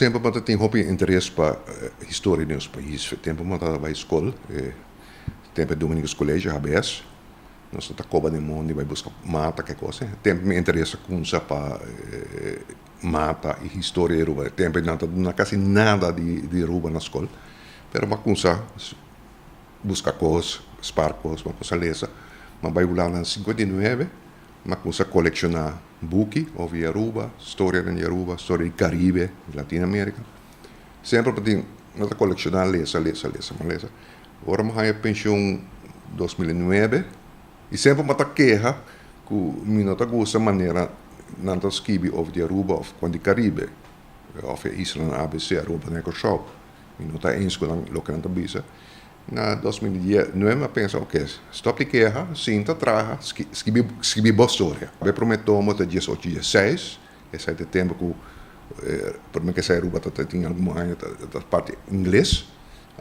Semper mi ta tin hopi interes pa historia di nos pais. Tempu mi tabata bai skol, tempu e Dominicus College, HBS, nos ta koba den mondi bai buska mata ke kos. Tempu mi interes a kumsa pa mata i historia di Aruba. Tempu nan ta duna kasi nada di Aruba na skol, pero mi a kumsa buska kos, spar kos, mi a kumsa lesa. Mi a bai Hulanda na 59. Mi a kumsa kolekshoná buki over di Aruba, storianan di Aruba, storia di Karibe, di Latino Amerika. Semper mi tin, mi ta kolekshoná, lesa, lesa, lesa, mi a lesa. Ora mi haña penshun 2009 i semper mi ta keha ku mi no ta gusta manera nan ta skibi over di Aruba òf kon di Karibe òf e islanan ABC, Aruba, Bonaire, Kòrsou. Mi no ta eens ku nan loke nan ta bisa. Na 2019 mi a pensa, oke, stòp di keha, sinta traha, skibi skibi bo storia. E promé tomo ta 18 16, esei ta e tempu ku promé ku esei Aruba ta tin algun aña ta parti ingles,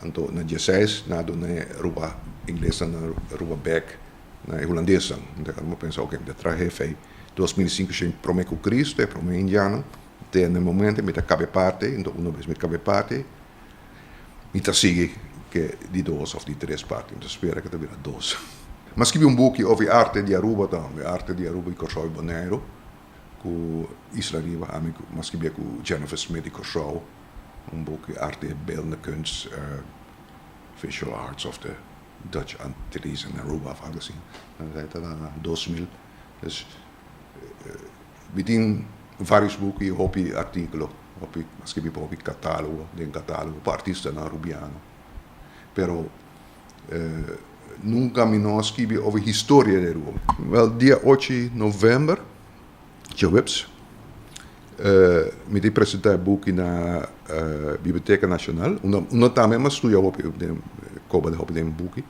anto na 16 nan a duna e Aruba inglesnan na Aruba bèk na e hulandesnan. Anto mi a pensa, oke, mi ta traha e fei 2500 promé ku Kristu, e promé indiannan, te na e momento mi ta kaba e parti, anto uno bes mi kaba e parti, Mi ta sigui ke di dos of di tres parti. Mi ta spera ke ta bira dos. Mi a skibi un buki over e arte di Aruba tambe, arte di Aruba i Kòrsou i Boneiru ku Isla Riba. Ami ku mi a skibié ku Jennifer Smith di Kòrsou. Un buki arte beeldende kunst, visual arts of the Dutch Antilles and Aruba of algo asina. Esei ta na 2000. Dus Mi tin varios buki i hopi artíkulo, hopi, a skibi pa hopi katálogo, den katálogo pa artistanan arubiano. Pero nunka mi no a skibi over historia di Aruba. Wèl, dia ochi novèmber, djaweps, mi ta presentá e buki na Biblioteka Nashonal, unda unda tambe mi a studia hopi den koba hopi den buki,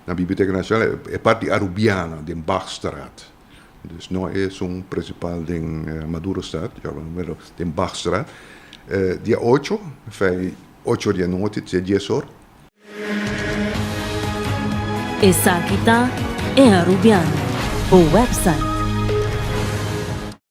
na Biblioteka Nashonal, e parti arubiana den Bachstraat. Dus no e esun principal den Madurostraat, pero den Bachstraat. Dia ocho, fei ocho di anochi te dies or. Esaki ta E Arubiano, bo website.